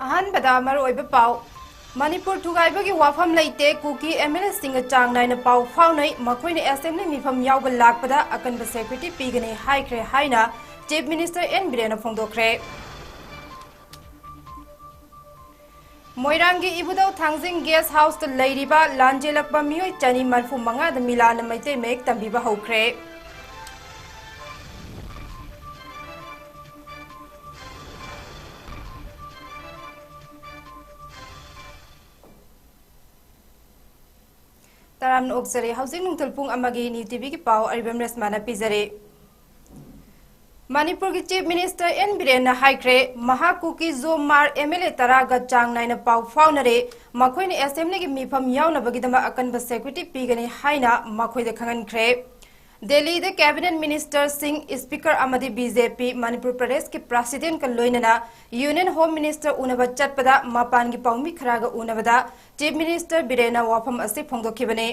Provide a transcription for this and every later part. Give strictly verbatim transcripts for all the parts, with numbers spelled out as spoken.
ꯑꯍꯥꯟꯕꯗ ꯃꯔꯨꯑꯣꯏꯕ ꯄꯥꯎ꯫ ꯃꯅꯤꯄꯨꯔ ꯊꯨꯒꯥꯏꯕꯒꯤ ꯋꯥꯐꯝ ꯂꯩꯇꯦ, ꯀꯨꯀꯤ MLAꯁꯤꯡꯒ ꯆꯥꯡ ꯅꯥꯏꯅ ꯄꯥꯎ ꯐꯥꯎꯅꯩ, ꯃꯈꯣꯏꯅ assembly ꯃꯤꯐꯝ ꯌꯥꯎꯕ ꯂꯥꯛꯄꯗ ꯑꯀꯟꯕ security ꯄꯤꯒꯅꯤ ꯍꯥꯏꯈ꯭ꯔꯦ ꯍꯥꯏꯅ Chief Minister N ꯕꯤꯔꯦꯟꯅ ꯐꯣꯡꯗꯣꯛꯈ꯭ꯔꯦ꯫ ꯃꯣꯏꯔꯥꯡꯒꯤ ꯏꯕꯨꯙꯧ ꯊꯥꯡꯖꯤꯡ guest houseꯇ ꯂꯩꯔꯤꯕ ꯂꯥꯟꯖꯦꯜꯂꯛꯄ ꯃꯤꯑꯣꯏ ꯆꯅꯤ ꯃꯔꯤꯐꯨ ꯃꯉꯥꯗ ꯃꯤꯂꯥꯜꯅ ꯃꯩꯇꯩ ꯃꯌꯦꯛ ꯇꯝꯕꯤꯕ ꯍꯧꯈ꯭ꯔꯦ꯫ ꯇꯔꯥꯝꯅ ꯑꯣꯛꯆꯔꯤ꯫ ꯍꯧꯖꯤꯛ ꯅꯨꯡꯊꯤꯜ ꯄꯨꯡ ꯑꯃꯒꯤ New TVꯒꯤ ꯄꯥꯎ ꯑꯔꯤꯕꯝ ꯔꯦꯁꯃꯥꯅ ꯄꯤꯖꯔꯤ꯫ ꯃꯅꯤꯄꯨꯔꯒꯤ Chief Minister N ꯕꯤꯔꯦꯟꯅ ꯍꯥꯏꯈ꯭ꯔꯦ, ꯃꯍꯥꯛ ꯀꯨꯀꯤ ꯖꯣ ꯃꯥꯔ MLA ꯇꯔꯥꯒ ꯆꯥꯡ ꯅꯥꯏꯅ ꯄꯥꯎ ꯐꯥꯎꯅꯔꯦ, ꯃꯈꯣꯏꯅ assemblyꯒꯤ ꯃꯤꯐꯝ ꯌꯥꯎꯅꯕꯒꯤꯗꯃꯛ ꯑꯀꯟꯕ security ꯄꯤꯒꯅꯤ ꯍꯥꯏꯅ ꯃꯈꯣꯏꯗ ꯈꯪꯍꯟꯈ꯭ꯔꯦ꯫ ꯗꯦꯜꯂꯤꯗ cabinet ministerꯁꯤꯡ, speaker ꯑꯃꯗꯤ BJP ꯃꯅꯤꯄꯨꯔ ꯄ꯭ꯔꯗꯦꯁꯀꯤ presidentꯀ ꯂꯣꯏꯅꯅ Union Home Minister ꯎꯅꯕ ꯆꯠꯄꯗ ꯃꯄꯥꯟꯒꯤ ꯄꯥꯎꯃꯤ ꯈꯔꯒ ꯎꯅꯕꯗ Chief Minister ꯕꯤꯔꯦꯟꯅ ꯋꯥꯐꯝ ꯑꯁꯤ ꯐꯣꯡꯗꯣꯛꯈꯤꯕꯅꯤ꯫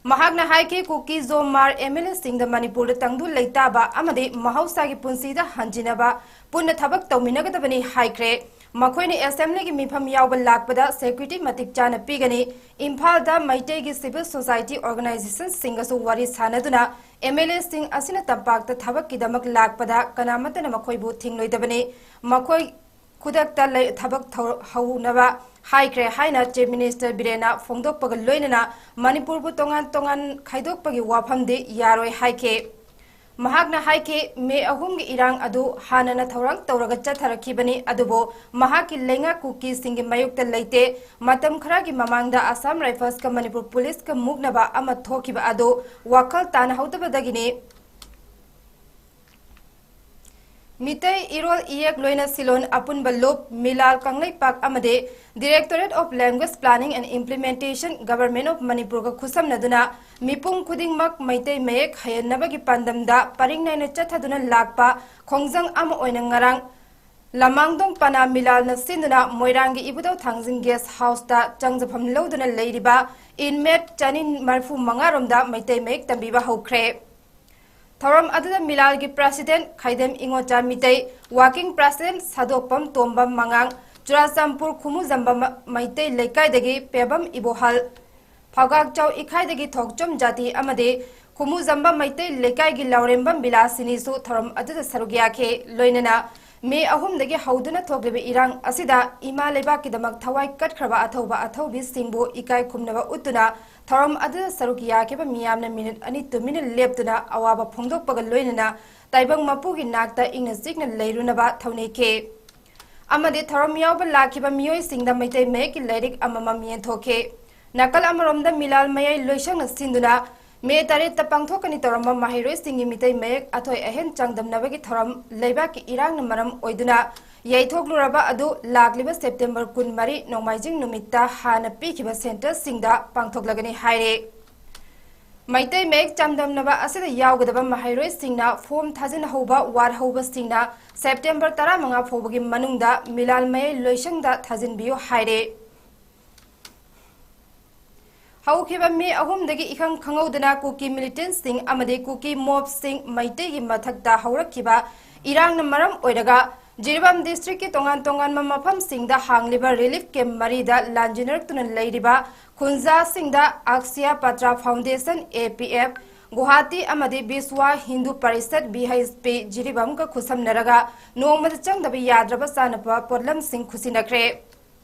ꯃꯍꯥꯛꯅ ꯍꯥꯏꯈꯤ, ꯀꯨꯀꯤ ꯖꯣ ꯃꯥꯔ MLAꯁꯤꯡꯗ ꯃꯅꯤꯄꯨꯔꯗ ꯇꯪꯗꯨ ꯂꯩꯇꯥꯕ ꯑꯃꯗꯤ ꯃꯍꯧꯁꯥꯒꯤ ꯄꯨꯟꯁꯤꯗ ꯍꯟꯖꯤꯟꯅꯕ ꯄꯨꯟꯅ ꯊꯕꯛ ꯇꯧꯃꯤꯟꯅꯒꯗꯕꯅꯤ ꯍꯥꯏꯈ꯭ꯔꯦ꯫ ꯃꯈꯣꯏꯅ assemblyꯒꯤ ꯃꯤꯐꯝ ꯌꯥꯎꯕ ꯂꯥꯛꯄꯗ security ꯃꯇꯤꯛ ꯆꯥꯅ ꯄꯤꯒꯅꯤ꯫ ꯏꯝꯐꯥꯜꯗ ꯃꯩꯇꯩꯒꯤ civil society organizationꯁꯤꯡꯒꯁꯨ ꯋꯥꯔꯤ ꯁꯥꯟꯅꯗꯨꯅ MLAꯁꯤꯡ ꯑꯁꯤꯅ ꯇꯝꯄꯥꯛꯇ ꯊꯕꯛꯀꯤꯗꯃꯛ ꯂꯥꯛꯄꯗ ꯀꯅꯥꯃꯠꯇꯅ ꯃꯈꯣꯏꯕꯨ ꯊꯤꯡꯂꯣꯏꯗꯕꯅꯤ꯫ ꯃꯈꯣꯏ ꯈꯨꯗꯛꯇ ꯂꯩ-, ꯊꯕꯛ ꯊꯧ-, ꯍꯧꯅꯕ ꯍꯥꯏꯈ꯭ꯔꯦ ꯍꯥꯏꯅ Chief Minister ꯕꯤꯔꯦꯟꯅ ꯐꯣꯡꯗꯣꯛꯄꯒ ꯂꯣꯏꯅꯅ ꯃꯅꯤꯄꯨꯔꯕꯨ ꯇꯣꯉꯥꯟ ꯇꯣꯉꯥꯟ ꯈꯥꯏꯗꯣꯛꯄꯒꯤ ꯋꯥꯐꯝꯗꯤ ꯌꯥꯔꯣꯏ ꯍꯥꯏꯈꯤ꯫ ꯃꯍꯥꯛꯅ ꯍꯥꯏꯈꯤ, ꯃꯦ ꯑꯍꯨꯝꯒꯤ ꯏꯔꯥꯡ ꯑꯗꯨ ꯍꯥꯟꯅꯅ ꯊꯧꯔꯥꯡ ꯇꯧꯔꯒ ꯆꯠꯊꯔꯛꯈꯤꯕꯅꯤ, ꯑꯗꯨꯕꯨ ꯃꯍꯥꯛꯀꯤ ꯂꯩꯉꯥꯛ ꯀꯨꯀꯤꯁꯤꯡꯒꯤ ꯃꯥꯌꯣꯛꯇ ꯂꯩꯇꯦ꯫ ꯃꯇꯝ ꯈꯔꯒꯤ ꯃꯃꯥꯡꯗ Assam Riflesꯀ ꯃꯅꯤꯄꯨꯔ Policeꯀ ꯃꯨꯛꯅꯕ ꯑꯃ ꯊꯣꯛꯈꯤꯕ ꯑꯗꯨ ꯋꯥꯈꯜ ꯇꯥꯅꯍꯧꯗꯕꯗꯒꯤꯅꯤ꯫ ꯃꯤꯇꯩ ꯏꯔꯣꯜ ꯏꯌꯦꯛ ꯂꯣꯏꯅ ꯁꯤꯂꯣꯟ ꯑꯄꯨꯟꯕ ꯂꯨꯞ, ꯃꯤꯂꯥꯜ ꯀꯪꯂꯩꯄꯥꯛ ꯑꯃꯗꯤ Directorate of Language Planning and Implementation, Government of ꯃꯅꯤꯄꯨꯔꯒ ꯈꯨꯠꯁꯝꯅꯗꯨꯅ ꯃꯤꯄꯨꯝ ꯈꯨꯗꯤꯡꯃꯛ ꯃꯩꯇꯩ ꯃꯌꯦꯛ ꯍꯩꯍꯟꯅꯕꯒꯤ ꯄꯥꯟꯗꯝꯗ ꯄꯔꯤꯡ ꯅꯥꯏꯅ ꯆꯠꯊꯗꯨꯅ ꯂꯥꯛꯄ ꯈꯣꯡꯖꯪ ꯑꯃ ꯑꯣꯏꯅ ꯉꯔꯥꯡ ꯂꯃꯥꯡꯗꯣꯡ ꯄꯅꯥ ꯃꯤꯂꯥꯜꯅ ꯁꯤꯟꯗꯨꯅ ꯃꯣꯏꯔꯥꯡꯒꯤ ꯏꯕꯨꯙꯧ ꯊꯥꯡꯖꯤꯡ guest houseꯇ ꯆꯪꯖꯐꯝ ꯂꯧꯗꯨꯅ ꯂꯩꯔꯤꯕ inmate ꯆꯅꯤ ꯃꯔꯤꯐꯨ ꯃꯉꯥ ꯔꯣꯝꯗ ꯃꯩꯇꯩ ꯃꯌꯦꯛ ꯇꯝꯕꯤꯕ ꯍꯧꯈ꯭ꯔꯦ꯫ ꯊꯧꯔꯝ ꯑꯗꯨꯗ ꯃꯤꯂꯥꯜꯒꯤ president ꯈꯥꯏꯗꯦꯝ ꯏꯉꯣꯆꯥ ꯃꯤꯇꯩ, working president ꯁꯥꯗꯣꯛꯄꯝ ꯇꯣꯝꯕ ꯃꯉꯥꯡ, ꯆꯨꯔꯥꯆꯥꯟꯄꯨꯔ ꯈꯨꯃꯨꯖꯝꯕ ꯃ-, ꯃꯩꯇꯩ ꯂꯩꯀꯥꯏꯗꯒꯤ ꯄꯦꯕꯝ ꯏꯕꯣꯍꯜ, ꯐꯥꯎꯒꯥꯛꯆꯥꯎ ꯏꯈꯥꯏꯗꯒꯤ ꯊꯣꯛꯆꯣꯝ ꯖꯥꯇꯤ ꯑꯃꯗꯤ ꯈꯨꯃꯨꯖꯝꯕ ꯃꯩꯇꯩ ꯂꯩꯀꯥꯏꯒꯤ ꯂꯥꯎꯔꯦꯝꯕꯝ ꯕꯤꯂꯥꯁꯤꯅꯤꯁꯨ ꯊꯧꯔꯝ ꯑꯗꯨꯗ ꯁꯔꯨꯛ ꯌꯥꯈꯤ꯫ ꯂꯣꯏꯅꯅ ꯃꯦ ꯑꯍꯨꯝꯗꯒꯤ ꯍꯧꯗꯨꯅ ꯊꯣꯛꯂꯤꯕ ꯏꯔꯥꯡ ꯑꯁꯤꯗ ꯏꯃꯥ ꯂꯩꯕꯥꯛꯀꯤꯗꯃꯛ ꯊꯋꯥꯏ ꯀꯠꯈ꯭ꯔꯕ ꯑꯊꯧꯕ ꯑꯊꯧꯕꯤꯁꯤꯡꯕꯨ ꯏꯀꯥꯏ ꯈꯨꯝꯅꯕ ꯎꯠꯇꯨꯅ ꯊꯧꯔꯝ ꯑꯗꯨꯗ ꯁꯔꯨꯛ ꯌꯥꯈꯤꯕ ꯃꯤꯌꯥꯝꯅ ꯃꯤꯅꯤꯠ ꯑꯅꯤ ꯇꯨꯃꯤꯟꯅ ꯂꯦꯞꯇꯨꯅ ꯑꯋꯥꯕ ꯐꯣꯡꯗꯣꯛꯄꯒ ꯂꯣꯏꯅꯅ ꯇꯥꯏꯕꯪ ꯃꯄꯨꯒꯤ ꯅꯥꯛꯇ ꯏꯪꯅ ꯆꯤꯛꯅ ꯂꯩꯔꯨꯅꯕ ꯊꯧꯅꯤꯈꯤ꯫ ꯑꯃꯗꯤ ꯊꯧꯔꯝ ꯌꯥꯎꯕ ꯂꯥꯛꯈꯤꯕ ꯃꯤꯑꯣꯏꯁꯤꯡꯗ ꯃꯩꯇꯩ ꯃꯌꯦꯛꯀꯤ ꯂꯥꯏꯔꯤꯛ ꯑꯃꯃꯝ ꯌꯦꯟꯊꯣꯛꯈꯤ꯫ ꯅꯥꯀꯜ ꯑꯃꯔꯣꯝꯗ ꯃꯤꯂꯥꯜ ꯃꯌꯥꯏ ꯂꯣꯏꯁꯪꯅ ꯁꯤꯟꯗꯨꯅ ꯃꯦ ꯇꯔꯦꯠꯇ ꯄꯥꯡꯊꯣꯛꯀꯅꯤ ꯇꯧꯔꯝꯕ ꯃꯍꯩꯔꯣꯏꯁꯤꯡꯒꯤ ꯃꯤꯇꯩ ꯃꯌꯦꯛ ꯑꯊꯣꯏ ꯑꯍꯦꯟ ꯆꯥꯡꯗꯝꯅꯕꯒꯤ ꯊꯧꯔꯝ ꯂꯩꯕꯥꯛꯀꯤ ꯏꯔꯥꯡꯅ ꯃꯔꯝ ꯑꯣꯏꯗꯨꯅ ꯌꯩꯊꯣꯛꯂꯨꯔꯕ ꯑꯗꯨ ꯂꯥꯛꯂꯤꯕ ꯁꯦꯞꯇꯦꯝꯕꯔ ꯀꯨꯟꯃꯔꯤ ꯅꯣꯡꯃꯥꯏꯖꯤꯡ ꯅꯨꯃꯤꯠꯇ ꯍꯥꯟꯅ ꯄꯤꯈꯤꯕ ꯁꯦꯟꯇꯔꯁꯤꯡꯗ ꯄꯥꯡꯊꯣꯛꯂꯒꯅꯤ ꯍꯥꯏꯔꯦ꯫ ꯃꯩꯇꯩ ꯃꯌꯦꯛ ꯆꯥꯡꯗꯝꯅꯕ ꯑꯁꯤꯗ ꯌꯥꯎꯒꯗꯕ ꯃꯍꯩꯔꯣꯏꯁꯤꯡꯅ ꯐꯣꯝ ꯊꯥꯖꯤꯟꯍꯧꯕ ꯋꯥꯠꯍꯧꯕꯁꯤꯡꯅ ꯁꯦꯞꯇꯦꯝꯕꯔ ꯇꯔꯥꯃꯉꯥ ꯐꯥꯎꯕꯒꯤ ꯃꯅꯨꯡꯗ ꯃꯤꯂꯥꯜ ꯃꯌꯥꯏ ꯂꯣꯏꯁꯪꯗ ꯊꯥꯖꯤꯟꯕꯤꯌꯨ ꯍꯥꯏꯔꯦ꯫ ꯍꯧꯈꯤꯕ ꯃꯦ ꯑꯍꯨꯝꯗꯒꯤ ꯏꯈꯪ ꯈꯪꯍꯧꯗꯅ ꯀꯨꯀꯤ ꯃꯤꯂꯤꯇꯦꯟꯠꯁꯤꯡ ꯑꯃꯗꯤ ꯀꯨꯀꯤ ꯃꯣꯕꯁꯤꯡ ꯃꯩꯇꯩꯒꯤ ꯃꯊꯛꯇ ꯍꯧꯔꯛꯈꯤꯕ ꯏꯔꯥꯡꯅ ꯃꯔꯝ ꯑꯣꯏꯔꯒ ꯖꯤꯔꯤꯕꯥꯝ ꯗꯤꯁꯇ꯭ꯔꯤꯛꯀꯤ ꯇꯣꯉꯥꯟ ꯇꯣꯉꯥꯟꯕ ꯃꯐꯝꯁꯤꯡꯗ ꯍꯥꯡꯂꯤꯕ ꯔꯤꯂꯤꯐ ꯀꯦꯝꯞ ꯃꯔꯤꯗ ꯂꯥꯟꯖꯦꯟꯅꯔꯛꯇꯨꯅ ꯂꯩꯔꯤꯕ ꯈꯨꯟꯖꯥꯁꯤꯡꯗ Akshaya Patra foundation, A P F, Guwahati ꯑꯃꯗꯤ Biswa Hindu Parishad, B H P, ꯖꯤꯔꯤꯕꯥꯝꯒ ꯈꯨꯠꯁꯝꯅꯔꯒ ꯅꯣꯡꯃꯗ ꯆꯪꯗꯕ ꯌꯥꯗ꯭ꯔꯕ ꯆꯥꯅꯕ ꯄꯣꯠꯂꯝꯁꯤꯡ ꯈꯨꯠꯁꯤꯟꯅꯈ꯭ꯔꯦ꯫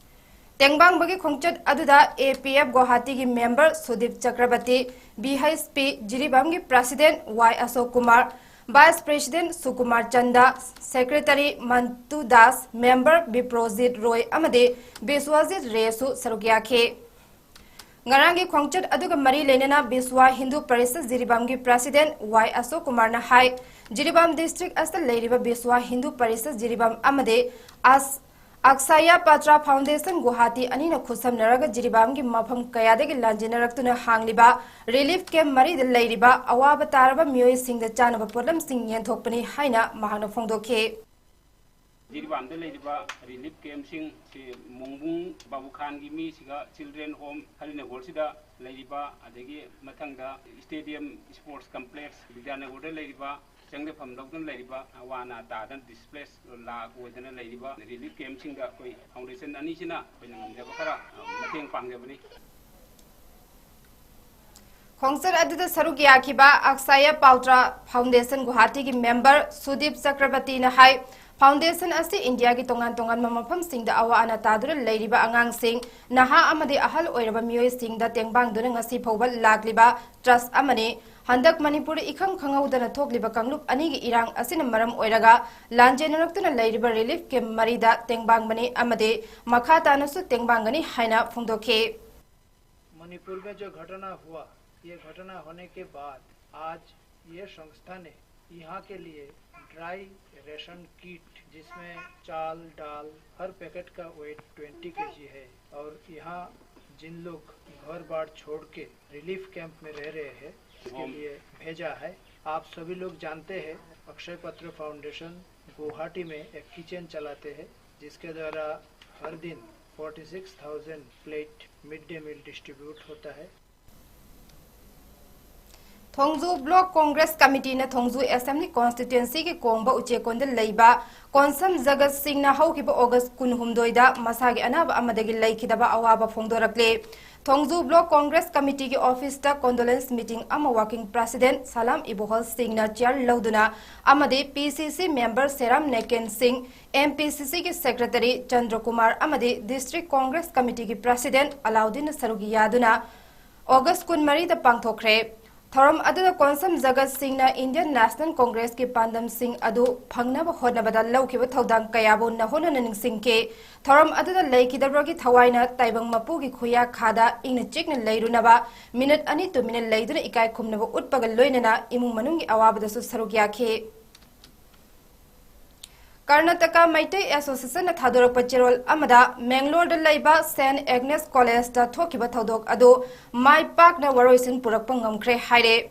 ꯇꯦꯡꯕꯥꯡꯕꯒꯤ ꯈꯣꯡꯆꯠ ꯑꯗꯨꯗ ꯑꯦ ꯄꯤ ꯑꯦꯐ ꯒꯨꯋꯥꯍꯥꯇꯤꯒꯤ member Sudip Chakraborty, B H P ꯖꯤꯔꯤꯕꯥꯝꯒꯤ president Y Ashok Kumar, vice president Sukumar Chand, secretary Mantu Das, member Biprojit Roy ꯑꯃꯗꯤ ꯕꯤꯁ꯭ꯋꯥꯖꯤꯠ ꯔꯦꯁꯨ ꯁꯔꯨꯛ ꯌꯥꯈꯤ꯫ ꯉꯔꯥꯡꯒꯤ ꯈꯣꯡꯆꯠ ꯑꯗꯨꯒ ꯃꯔꯤ ꯂꯩꯅꯅ ꯕꯤꯁ꯭ꯋꯥ ꯍꯤꯟꯗꯨ ꯄꯔꯤꯁꯠ ꯖꯤꯔꯤꯕꯥꯝꯒꯤ ꯄ꯭ꯔꯁꯤꯗꯦꯟꯠ ꯋꯥꯏ ꯑꯁꯣꯛ ꯀꯨꯃꯥꯔꯅ ꯍꯥꯏ, ꯖꯤꯔꯤꯕꯥꯝ ꯗꯤꯁꯇ꯭ꯔꯤꯛ ꯑꯁꯤꯗ ꯂꯩꯔꯤꯕ ꯕꯤꯁ꯭ꯋꯥ ꯍꯤꯟꯗꯨ ꯄꯔꯤꯁꯠ ꯖꯤꯔꯤꯕꯥꯝ ꯑꯃꯗꯤ ꯑꯁ-, ꯑꯛꯁꯥꯌꯥ ꯄꯇ꯭ꯔꯥ ꯐꯥꯎꯟꯗꯦꯁꯟ ꯒꯨꯋꯥꯍꯥꯇꯤ ꯑꯅꯤꯅ ꯈꯨꯠꯁꯝꯅꯔꯒ ꯖꯤꯔꯤꯕꯥꯝꯒꯤ ꯃꯐꯝ ꯀꯌꯥꯗꯒꯤ ꯂꯥꯟꯖꯦꯟꯅꯔꯛꯇꯨꯅ ꯍꯥꯡꯂꯤꯕ ꯔꯤꯂꯤꯐ ꯀꯦꯝꯞ ꯃꯔꯤꯗ ꯂꯩꯔꯤꯕ ꯑꯋꯥꯕ ꯇꯥꯔꯕ ꯃꯤꯑꯣꯏꯁꯤꯡꯗ ꯆꯥꯅꯕ ꯄꯣꯠꯂꯝꯁꯤꯡ ꯌꯦꯟꯊꯣꯛꯄꯅꯤ ꯍꯥꯏꯅ ꯃꯍꯥꯛꯅ ꯐꯣꯡꯗꯣꯛꯈꯤ꯫ ꯖꯤꯔꯤꯕꯥꯝꯗ ꯂꯩꯔꯤꯕ ꯔꯤꯂꯤꯐ ꯀꯦꯝꯞꯁꯤꯡ, ꯁꯤ ꯃꯣꯡꯕꯨꯡ ꯕꯥꯕꯨꯈꯥꯟꯒꯤ ꯃꯤꯁꯤꯒ ꯆꯤꯜꯗ꯭ꯔꯦꯟ ꯍꯣꯝ ꯍꯔꯤꯅꯒꯣꯔꯁꯤꯗ ꯂꯩꯔꯤꯕ, ꯑꯗꯒꯤ ꯃꯊꯪꯗ ꯁ꯭ꯇꯦꯗꯤꯌꯝ ꯁ꯭ꯄꯣꯔꯠꯁ ꯀꯝꯄ꯭ꯂꯦꯛꯁ ꯕꯤꯗ꯭ꯌꯥꯅꯒꯔꯗ ꯂꯩꯔꯤꯕ ꯆꯪꯗꯐꯝ ꯂꯧꯗꯨꯅ ꯂꯩꯔꯤꯕ ꯑꯋꯥ ꯑꯅꯥ ꯇꯥꯗꯅ ꯗꯤꯁꯄ꯭ꯂꯦꯁ ꯂꯥꯛ ꯑꯣꯏꯗꯅ ꯂꯩꯔꯤꯕ ꯔꯤꯂꯤꯐ ꯀꯦꯝꯞꯁꯤꯡꯗ ꯑꯩꯈꯣꯏ ꯐꯥꯎꯟꯗꯦꯁꯟ ꯑꯅꯤꯁꯤꯅ ꯑꯩꯈꯣꯏꯅ ꯉꯝꯖꯕ ꯈꯔ, ꯑ, ꯃꯇꯦꯡ ꯄꯥꯡꯖꯕꯅꯤ꯫ ꯈꯣꯡꯆꯠ ꯑꯗꯨꯗ ꯁꯔꯨꯛ ꯌꯥꯈꯤꯕ ꯑꯛꯁꯥꯌꯥ ꯄꯥꯎꯇ꯭ꯔꯥ ꯐꯥꯎꯟꯗꯦꯁꯟ ꯒꯨꯋꯥꯍꯥꯇꯤꯒꯤ ꯃꯦꯝꯕꯔ ꯁꯨꯗꯤꯞ ꯆꯀ꯭ꯔꯕꯇꯤꯅ ꯍꯥꯏ, ꯐꯥꯎꯟꯗꯦꯁꯟ ꯑꯁꯤ ꯏꯟꯗꯤꯌꯥꯒꯤ ꯇꯣꯉꯥꯟ ꯇꯣꯉꯥꯟꯕ ꯃꯐꯝꯁꯤꯡꯗ ꯑꯋꯥ ꯑꯅꯥ ꯇꯥꯗꯨꯅ ꯂꯩꯔꯤꯕ ꯑꯉꯥꯡꯁꯤꯡ, ꯅꯍꯥ ꯑꯃꯗꯤ ꯑꯍꯜ ꯑꯣꯏꯔꯕ ꯃꯤꯑꯣꯏꯁꯤꯡꯗ ꯇꯦꯡꯕꯥꯡꯗꯨꯅ ꯉꯁꯤ ꯐꯥꯎꯕ ꯂꯥꯛꯂꯤꯕ ꯇ꯭ꯔꯁ ꯑꯃꯅꯤ꯫ ꯍꯟꯗꯛ ꯃꯅꯤꯄꯨꯔꯗ ꯏꯈꯪ ꯈꯪꯍꯧꯗꯅ ꯊꯣꯛꯂꯤꯕ ꯀꯥꯡꯂꯨꯞ ꯑꯅꯤꯒꯤ ꯏꯔꯥꯡ ꯑꯁꯤꯅ ꯃꯔꯝ ꯑꯣꯏꯔꯒ ꯂꯥꯟꯖꯦꯟꯅꯔꯛꯇꯨꯅ ꯂꯩꯔꯤꯕ ꯔꯤꯂꯤꯐ ꯀꯦꯝꯞ ꯃꯔꯤꯗ ꯇꯦꯡꯕꯥꯡꯕꯅꯤ ꯑꯃꯗꯤ ꯃꯈꯥ ꯇꯥꯅꯁꯨ ꯇꯦꯡꯕꯥꯡꯒꯅꯤ ꯍꯥꯏꯅ ꯐꯣꯡꯗꯣꯛꯈꯤ꯫ मणिपुर में जो घटना हुआ, ये घटना होने के बाद आज ये संस्था ने यहाँ के लिए ड्राई रेशन किट, जिसमें चाल, दाल, हर पैकेट का वेट ट्वेंटी केजी है, और यहाँ जिन लोग घर बार छोड़ के रिलीफ कैंप में रह रहे हैं, उसके लिए भेजा है। आप सभी लोग जानते हैं, अक्षय पत्र फाउंडेशन गुवाहाटी में एक किचन चलाते हैं, जिसके द्वारा हर दिन forty six thousand plate mid day meal distribute होता है। ꯊꯣꯡꯖꯨ ꯕ꯭ꯂꯣꯛ ꯀꯣꯡꯒ꯭ꯔꯦꯁ ꯀꯃꯤꯇꯤꯅ ꯊꯣꯡꯖꯨ ꯑꯦꯁꯦꯝꯕ꯭ꯂꯤ ꯀꯣꯟꯁꯇꯤꯇ꯭ꯋꯦꯟꯁꯤꯒꯤ ꯀꯣꯡꯕ ꯎꯆꯦꯛꯀꯣꯟꯗ ꯂꯩꯕ ꯀꯣꯟꯁꯝ ꯖꯒꯠ ꯁꯤꯡꯅ ꯍꯧꯈꯤꯕ ꯑꯣꯒꯁ ꯀꯨꯟꯍꯨꯝꯗꯣꯏꯗ ꯃꯁꯥꯒꯤ ꯑꯅꯥꯕ ꯑꯃꯗꯒꯤ ꯂꯩꯈꯤꯗꯕ ꯑꯋꯥꯕ ꯐꯣꯡꯗꯣꯔꯛꯂꯦ꯫ ꯊꯣꯡꯖꯨ ꯕ꯭ꯂꯣꯛ ꯀꯣꯡꯒ꯭ꯔꯦꯁ ꯀꯃꯤꯇꯤꯒꯤ ꯑꯣꯐꯤꯁꯇ ꯀꯣꯟꯗꯣꯂꯦꯟꯁ ꯃꯤꯇꯤꯡ ꯑꯃ ꯋꯥꯔꯀꯤꯡ ꯄ꯭ꯔꯦꯁꯤꯗꯦꯟꯠ ꯁꯂꯥꯝ ꯏꯕꯣꯍꯜ ꯁꯤꯡꯅ ꯆꯤꯌꯥꯔ ꯂꯧꯗꯨꯅ ꯑꯃꯗꯤ ꯄꯤ ꯁꯤ ꯁꯤ ꯃꯦꯝꯕꯔ ꯁꯦꯔꯥꯝ ꯅꯦꯀꯦꯟ ꯁꯤꯡ, ꯑꯦꯝ ꯄꯤ ꯁꯤ ꯁꯤꯒꯤ ꯁꯦꯀ꯭ꯔꯦꯇꯔꯤ ꯆꯟꯗ꯭ꯔ ꯀꯨꯃꯥꯔ ꯑꯃꯗꯤ ꯗꯤꯁꯇ꯭ꯔꯤꯛ ꯀꯣꯡꯒ꯭ꯔꯦꯁ ꯀꯃꯤꯇꯤꯒꯤ ꯄ꯭ꯔꯦꯁꯤꯗꯦꯟꯠ ꯑꯂꯥꯎꯗꯤꯟꯅ ꯁꯔꯨꯛ ꯌꯥꯗꯨꯅ ꯑꯣꯒꯁ ꯀꯨꯟꯃꯔꯤꯗ ꯄꯥꯡꯊꯣꯛꯈ꯭ꯔꯦ꯫ ꯊꯧꯔꯝ ꯑꯗꯨꯗ ꯀꯣꯟꯁꯝ ꯖꯒꯠ ꯁꯤꯡꯅ ꯏꯟꯗꯤꯌꯟ ꯅꯦꯁꯅꯦꯜ ꯀꯣꯡꯒ꯭ꯔꯦꯁꯀꯤ ꯄꯥꯟꯗꯝꯁꯤꯡ ꯑꯗꯨ ꯐꯪꯅꯕ ꯍꯣꯠꯅꯕꯗ ꯂꯧꯈꯤꯕ ꯊꯧꯗꯥꯡ ꯀꯌꯥꯕꯨ ꯅꯧꯍꯧꯅꯅ ꯅꯤꯡꯁꯤꯡꯈꯤ꯫ ꯊꯧꯔꯝ ꯑꯗꯨꯗ ꯂꯩꯈꯤꯗꯕꯒꯤ ꯊꯋꯥꯏꯅ ꯇꯥꯏꯕꯪ ꯃꯄꯨꯒꯤ ꯈꯨꯌꯥꯈꯥꯗ ꯏꯪꯅ ꯆꯤꯛꯅ ꯂꯩꯔꯨꯅꯕ ꯃꯤꯅꯤꯠ ꯑꯅꯤ ꯇꯨꯃꯤꯟꯅ ꯂꯩꯗꯨꯅ ꯏꯀꯥꯏ ꯈꯨꯝꯅꯕ ꯎꯠꯄꯒ ꯂꯣꯏꯅꯅ ꯏꯃꯨꯡ ꯃꯅꯨꯡꯒꯤ ꯑꯋꯥꯕꯗꯁꯨ ꯁꯔꯨꯛ ꯌꯥꯈꯤ꯫ ꯀꯔꯅꯥꯇꯀꯥ ꯃꯩꯇꯩ ꯑꯦꯁꯣꯁꯤꯌꯦꯁꯟꯅ ꯊꯥꯗꯣꯔꯛꯄ ꯆꯦꯔꯣꯜ ꯑꯃꯗ ꯃꯦꯡꯒꯂꯣꯔꯗ ꯂꯩꯕ ꯁꯦꯟꯠ ꯑꯦꯒꯅꯦꯁ ꯀꯣꯂꯦꯖꯇ ꯊꯣꯛꯈꯤꯕ ꯊꯧꯗꯣꯛ ꯑꯗꯨ ꯃꯥꯏ ꯄꯥꯛꯅ ꯋꯥꯔꯣꯏꯁꯤꯟ ꯄꯨꯔꯛꯄ ꯉꯝꯈ꯭ꯔꯦ ꯍꯥꯏꯔꯦ꯫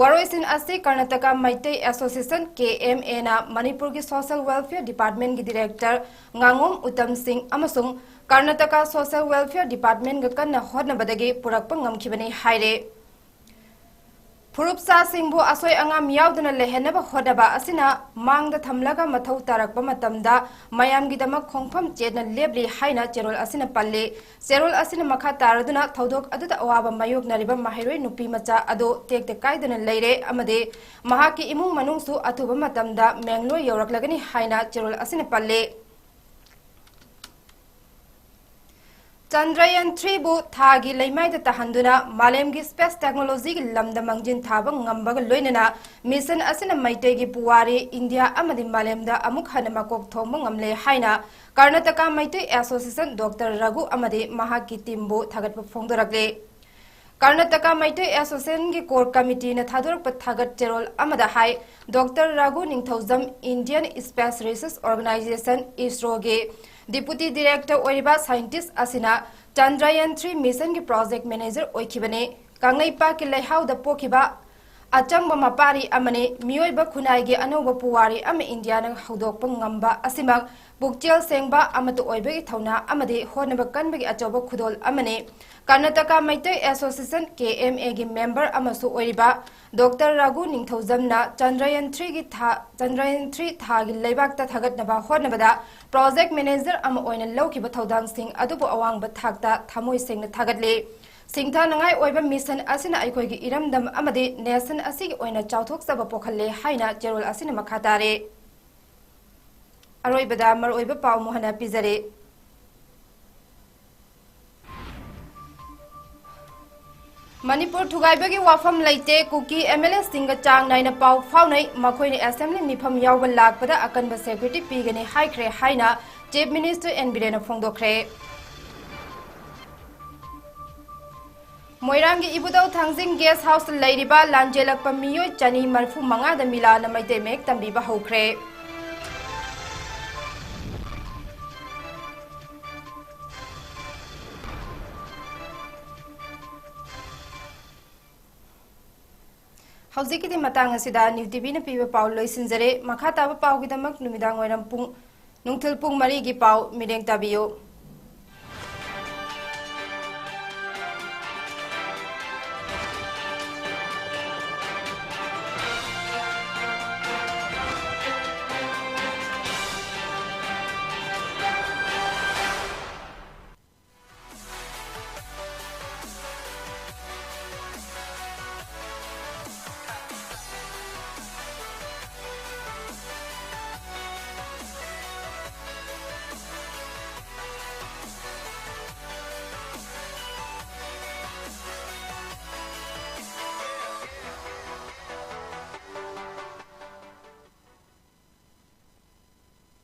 ꯋꯥꯔꯣꯏꯁꯤꯟ ꯑꯁꯤ ꯀꯔꯅꯥꯇꯀꯥ ꯃꯩꯇꯩ ꯑꯦꯁꯣꯁꯤꯌꯦꯁꯟ, ꯀꯦ ꯑꯦꯝ ꯑꯦꯅ ꯃꯅꯤꯄꯨꯔꯒꯤ ꯁꯣꯁꯤꯌꯦꯜ ꯋꯦꯜꯐꯤꯌꯔ ꯗꯤꯄꯥꯔꯠꯃꯦꯟꯠꯀꯤ ꯗꯤꯔꯦꯛꯇꯔ ꯉꯥꯉꯣꯝ ꯎꯇꯝ ꯁꯤꯡ ꯑꯃꯁꯨꯡ ꯀꯔꯅꯥꯇꯀꯥ ꯁꯣꯁꯤꯌꯦꯜ ꯋꯦꯜꯐꯤꯌꯔ ꯗꯤꯄꯥꯔꯠꯃꯦꯟꯠꯒ ꯀꯟꯅ ꯍꯣꯠꯅꯕꯗꯒꯤ ꯄꯨꯔꯛꯄ ꯉꯝꯈꯤꯕꯅꯤ ꯍꯥꯏꯔꯦ꯫ ꯐꯨꯔꯨꯞꯆꯥꯁꯤꯡꯕꯨ ꯑꯁꯣꯏ ꯑꯉꯥꯝ ꯌꯥꯎꯗꯅ ꯂꯩꯍꯟꯅꯕ ꯍꯣꯠꯅꯕ ꯑꯁꯤꯅ ꯃꯥꯡꯗ ꯊꯝꯂꯒ ꯃꯊꯧ ꯇꯥꯔꯛꯄ ꯃꯇꯝꯗ ꯃꯌꯥꯝꯒꯤꯗꯃꯛ ꯈꯣꯡꯐꯝ ꯆꯦꯠꯅ ꯂꯦꯞꯂꯤ ꯍꯥꯏꯅ ꯆꯦꯔꯣꯜ ꯑꯁꯤꯅ ꯄꯜꯂꯤ꯫ ꯆꯦꯔꯣꯜ ꯑꯁꯤꯅ ꯃꯈꯥ ꯇꯥꯔꯗꯨꯅ ꯊꯧꯗꯣꯛ ꯑꯗꯨꯗ ꯑꯋꯥꯕ ꯃꯥꯌꯣꯛꯅꯔꯤꯕ ꯃꯍꯩꯔꯣꯏ ꯅꯨꯄꯤ ꯃꯆꯥ ꯑꯗꯨ ꯇꯦꯛꯇ ꯀꯥꯏꯗꯅ ꯂꯩꯔꯦ ꯑꯃꯗꯤ ꯃꯍꯥꯛꯀꯤ ꯏꯃꯨꯡ ꯃꯅꯨꯡꯁꯨ ꯑꯊꯨꯕ ꯃꯇꯝꯗ ꯃꯦꯡꯂꯣꯏ ꯌꯧꯔꯛꯂꯒꯅꯤ ꯍꯥꯏꯅ ꯆꯦꯔꯣꯜ ꯑꯁꯤꯅ ꯄꯜꯂꯤ꯫ ꯆꯟꯗ꯭ꯔꯌꯥꯟ ꯊ꯭ꯔꯤꯕꯨ ꯊꯥꯒꯤ ꯂꯩꯃꯥꯏꯗ ꯇꯥꯍꯟꯗꯨꯅ ꯃꯥꯂꯦꯝꯒꯤ ꯁ꯭ꯄꯦꯁ ꯇꯦꯛꯅꯣꯂꯣꯖꯤꯒꯤ ꯂꯝꯗ ꯃꯥꯡꯖꯤꯟ ꯊꯥꯕ ꯉꯝꯕꯒ ꯂꯣꯏꯅꯅ ꯃꯤꯁꯟ ꯑꯁꯤꯅ ꯃꯩꯇꯩꯒꯤ ꯄꯨꯋꯥꯔꯤ, ꯏꯟꯗꯤꯌꯥ ꯑꯃꯗꯤ ꯃꯥꯂꯦꯝꯗ ꯑꯃꯨꯛ ꯍꯟꯅ ꯃꯀꯣꯛ ꯊꯣꯡꯕ ꯉꯝꯂꯦ ꯍꯥꯏꯅ ꯀꯔꯅꯥꯇꯀꯥ ꯃꯩꯇꯩ ꯑꯦꯁꯣꯁꯤꯌꯦꯁꯟ ꯗꯣꯛꯇꯔ ꯔꯘꯨ ꯑꯃꯗꯤ ꯃꯍꯥꯛꯀꯤ ꯇꯤꯝꯕꯨ ꯊꯥꯒꯠꯄ ꯐꯣꯡꯗꯣꯔꯛꯂꯤ꯫ ꯀꯔꯅꯥꯇꯀꯥ ꯃꯩꯇꯩ ꯑꯦꯁꯣꯁꯤꯌꯦꯁꯟꯒꯤ ꯀꯣꯔ ꯀꯃꯤꯇꯤꯅ ꯊꯥꯗꯣꯔꯛꯄ ꯊꯥꯒꯠ ꯆꯦꯔꯣꯜ ꯑꯃꯗ ꯍꯥꯏ, ꯗꯣꯛꯇꯔ ꯔꯘꯨ ꯅꯤꯡꯊꯧꯖꯝ ꯏꯟꯗꯤꯌꯟ ꯁ꯭ꯄꯦꯁ ꯔꯤꯁꯔꯁ ꯑꯣꯔꯒꯅꯥꯏꯖꯦꯁꯟ, ꯏꯁꯔꯣꯒꯤ ꯗꯤꯄꯨꯇꯤ ꯗꯤꯔꯦꯛꯇꯔ ꯑꯣꯏꯔꯤꯕ ꯁꯥꯏꯟꯇꯤꯁ ꯑꯁꯤꯅ ꯆꯟꯗ꯭ꯔꯌꯥꯟ ꯊ꯭ꯔꯤ ꯃꯤꯁꯟꯒꯤ ꯄ꯭ꯔꯣꯖꯦꯛ ꯃꯦꯅꯦꯖꯔ ꯑꯣꯏꯈꯤꯕꯅꯤ꯫ ꯀꯪꯂꯩꯄꯥꯛꯀꯤ ꯂꯩꯍꯥꯎꯗ ꯄꯣꯛꯈꯤꯕ ꯑꯆꯪꯕ ꯃꯄꯥꯔꯤ ꯑꯃꯅꯤ꯫ ꯃꯤꯑꯣꯏꯕ ꯈꯨꯟꯅꯥꯏꯒꯤ ꯑꯅꯧꯕ ꯄꯨꯋꯥꯔꯤ ꯑꯃ ꯏꯟꯗꯤꯌꯥꯅ ꯍꯧꯗꯣꯛꯄ ꯉꯝꯕ ꯑꯁꯤꯃꯛ ꯄꯨꯛꯆꯦꯜ ꯁꯦꯡꯕ, ꯑꯃꯠꯇ ꯑꯣꯏꯕꯒꯤ ꯊꯧꯅꯥ ꯑꯃꯗꯤ ꯍꯣꯠꯅꯕ ꯀꯟꯕꯒꯤ ꯑꯆꯧꯕ ꯈꯨꯗꯣꯜ ꯑꯃꯅꯤ꯫ ꯀꯔꯅꯥꯇꯀꯥ ꯃꯩꯇꯩ ꯑꯦꯁꯣꯁꯤꯌꯦꯁꯟ, ꯀꯦ ꯑꯦꯝ ꯑꯦꯒꯤ ꯃꯦꯝꯕꯔ ꯑꯃꯁꯨ ꯑꯣꯏꯔꯤꯕ ꯗꯣꯛꯇꯔ ꯔꯘꯨ ꯅꯤꯡꯊꯧꯖꯝꯅ ꯆꯟꯗ꯭ꯔꯌꯥꯟ ꯊ꯭ꯔꯤꯒꯤ ꯊꯥ, ꯆꯟꯗ꯭ꯔꯌꯥꯟ ꯊ꯭ꯔꯤ ꯊꯥꯒꯤ ꯂꯩꯕꯥꯛꯇ ꯊꯥꯒꯠꯅꯕ ꯍꯣꯠꯅꯕꯗ ꯄ꯭ꯔꯣꯖꯦꯛ ꯃꯦꯅꯦꯖꯔ ꯑꯃ ꯑꯣꯏꯅ ꯂꯧꯈꯤꯕ ꯊꯧꯗꯥꯡꯁꯤꯡ ꯑꯗꯨꯕꯨ ꯑꯋꯥꯡꯕ ꯊꯥꯛꯇ ꯊꯃꯣꯏ ꯁꯦꯡꯅ ꯊꯥꯒꯠꯂꯤ꯫ ꯁꯤꯡꯊꯥꯅꯉꯥꯏ ꯑꯣꯏꯕ ꯃꯤꯁꯟ ꯑꯁꯤꯅ ꯑꯩꯈꯣꯏꯒꯤ ꯏꯔꯝꯗꯝ ꯑꯃꯗꯤ ꯅꯦꯁꯟ ꯑꯁꯤꯒꯤ ꯑꯣꯏꯅ ꯆꯥꯎꯊꯣꯛꯆꯕ ꯄꯣꯛꯍꯜꯂꯦ ꯍꯥꯏꯅ ꯆꯦꯔꯣꯜ ꯑꯁꯤꯅ ꯃꯈꯥ ꯇꯥꯔꯦ꯫ ꯑꯔꯣꯏꯕꯗ ꯃꯔꯨꯑꯣꯏꯕ ꯄꯥꯎ ꯑꯃꯨꯛ ꯍꯟꯅ ꯄꯤꯖꯔꯦ꯫ ꯃꯅꯤꯄꯨꯔ ꯊꯨꯒꯥꯏꯕꯒꯤ ꯋꯥꯐꯝ ꯂꯩꯇꯦ, ꯀꯨꯀꯤ ꯑꯦꯝ ꯑꯦꯜ ꯑꯦꯁꯤꯡꯒ ꯆꯥꯡ ꯅꯥꯏꯅ ꯄꯥꯎ ꯐꯥꯎꯅꯩ, ꯃꯈꯣꯏꯅ ꯑꯦꯁꯦꯝꯕ꯭ꯂꯤ ꯃꯤꯐꯝ ꯌꯥꯎꯕ ꯂꯥꯛꯄꯗ ꯑꯀꯟꯕ ꯁꯦꯀ꯭ꯌꯨꯔꯤꯇꯤ ꯄꯤꯒꯅꯤ ꯍꯥꯏꯈ꯭ꯔꯦ ꯍꯥꯏꯅ ꯆꯤꯐ ꯃꯤꯅꯤꯁꯇꯔ ꯑꯦꯟ ꯕꯤꯔꯦꯟꯅ ꯐꯣꯡꯗꯣꯛꯈ꯭ꯔꯦ꯫ ꯃꯣꯏꯔꯥꯡꯒꯤ ꯏꯕꯨꯙꯧ ꯊꯥꯡꯖꯤꯡ ꯒꯦꯁ ꯍꯥꯎꯁꯇ ꯂꯩꯔꯤꯕ ꯂꯥꯟꯖꯦꯜꯂꯛꯄ ꯃꯤꯑꯣꯏ ꯆꯅꯤ ꯃꯔꯤꯐꯨ ꯃꯉꯥꯗ ꯃꯤꯂꯥꯅ ꯃꯩꯇꯩ ꯃꯌꯦꯛ ꯇꯝꯕꯤꯕ ꯍꯧꯈ꯭ꯔꯦ꯫ ꯍꯧꯖꯤꯛꯀꯤꯗꯤ ꯃꯇꯥꯡ ꯑꯁꯤꯗ ꯅ꯭ꯌꯨ ꯇꯤꯚꯤꯅ ꯄꯤꯕ ꯄꯥꯎ ꯂꯣꯏꯁꯤꯟꯖꯔꯦ꯫ ꯃꯈꯥ ꯇꯥꯕ ꯄꯥꯎꯒꯤꯗꯃꯛ ꯅꯨꯃꯤꯗꯥꯡ ꯋꯥꯏꯔꯝ ꯄꯨꯡ, ꯅꯨꯡꯊꯤꯜ ꯄꯨꯡ ꯃꯔꯤꯒꯤ ꯄꯥꯎ ꯃꯤꯠꯌꯦꯡ ꯇꯥꯕꯤꯌꯨ꯫